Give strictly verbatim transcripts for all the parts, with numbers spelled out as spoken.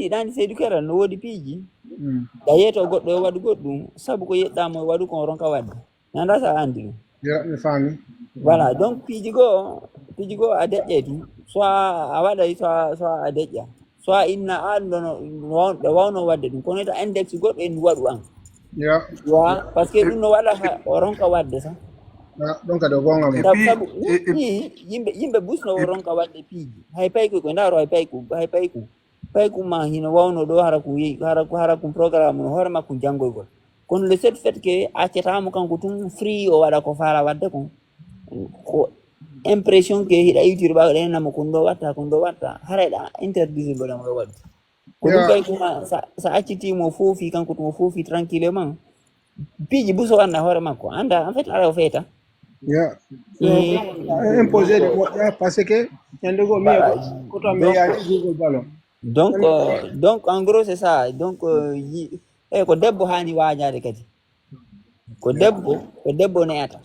Yiɗaani Seydou Keral no woodi piiji. Mm. Da yeeto goɗɗo e waɗu goɗɗum, sabu ko yeɗɗaamo e waɗu kon ronka waɗde. Nanda sa andi ɗum. Ya, mi faami. Voilà, donc piiji goo, piiji goo a deƴƴay tun. Soit a waɗay, soit, soit a deƴƴa. Soit inna a ɗum ɗono, ɓe wawno waɗde ɗum. Kono ita index goɗɗo en waɗu an. Ya. Wa, parce que ɗum no waɗa ha o ronka waɗde sa. Ya, ɗon kadi o goonga mo. Sabu, puis, sabu, et- et- ni, yimɓe, yimɓe bus no o ronka waɗde piiji. Hay payku ko ndaaro hay payku, hay payku. Payku ma hino wawno ɗo hara ko yehi, hara ko, hara ko programme no hoore makko janngoygol. Kono le seul fait que accatamo kanko tun free o waɗa ko faala waɗde kon. Ko impression que hiɗa iwtiri ɓawo ɗen namo kon ɗo watta, kon ɗo watta. Haray ɗa interdisible mo waɗu. Ko ɗum Ya. Payku ma sa, sa accitimo foofi kanko tun o foofi tranquillement. Piiji bus o wanna hoore makko. Anda, en fait, ara o feeta. Ya. Eh, Imposé de mo ya, parce que ñande goo mi ko to mi Donc- yaji Google ballon. Donc, euh, donc en gros c'est ça. Donc, euh, yi, e ko debbo haani waajaade kadi. Ko debbo, ko debbo ne'ata.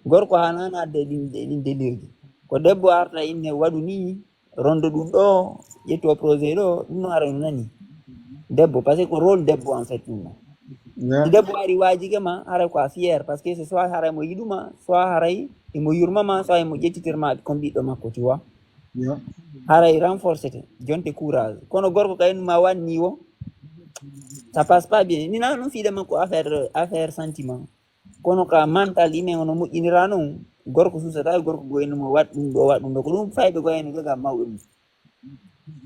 Gorko haana adde ɗin, ɗin délirji. Ko debbo arta inne waɗu ni, rondo ɗum ɗo, ƴettu o projet ɗo, ɗum no ara no nani. Debbo, parce que ko rôle debbo en fait ɗum ɗo. Ya. Si debbo ari waajike ma, haray ko a fier, parce que c'est soit haray mo yiɗuma, soit haray imo yurmama, soit imo ƴettitirma comme ɓiɗɗo makko, tu vois. Ya. Haray renforcete, jonte courage. Kono gorko kay ma wanni o, ça passe pas bien. Ni na non fiide makko affaire, affaire sentiment. Kono ka mental ine ono moƴƴinira non, gorko susata, gorko go en mo waɗ ɗum ɗo, waɗ ɗum ɗo. Ko ɗum fayɓe go en doga mawɗo ɗum.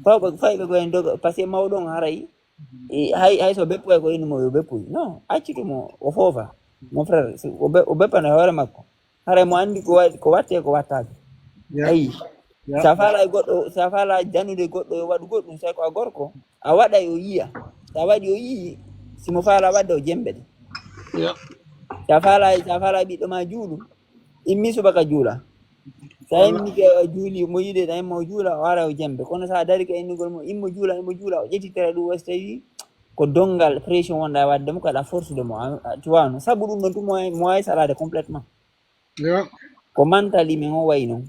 Fawɓe, fayɓe go en doga, parce que mawɗo on haray, e, hay, hay so beppu ko en mo yo beppu. Non, accitu mo, o foofa. Mon frère, si o be-, o beppana hoore makko. Haray mo andi ko wa-, ko watte, ko wattaɓe. Ya. Ayi. Ya. Sa faala e goɗɗo, sa faala janude goɗɗo e waɗu goɗɗum, say ko a gorko. A waɗa o yiya. Sa waɗi o yiyi, si mo faala waɗde o jembe de. Ya. Sa faala, sa faala ɓiɗɗo ma juulu, immi subaka juula. Sa immi ke o juuli, mo yiɗe da immo juula, o ara o jembe. Kono sa dari ka innugol mo, immo juula, immo juula, o ƴetti tere ɗum o so tawi ko dongal pression wonda wadde mo kala force de mo, a, a, tu vois, no. Sabu ɗum ɗon tu mo, mo ay salade complètement. Ya. Ko mental men o wayi non.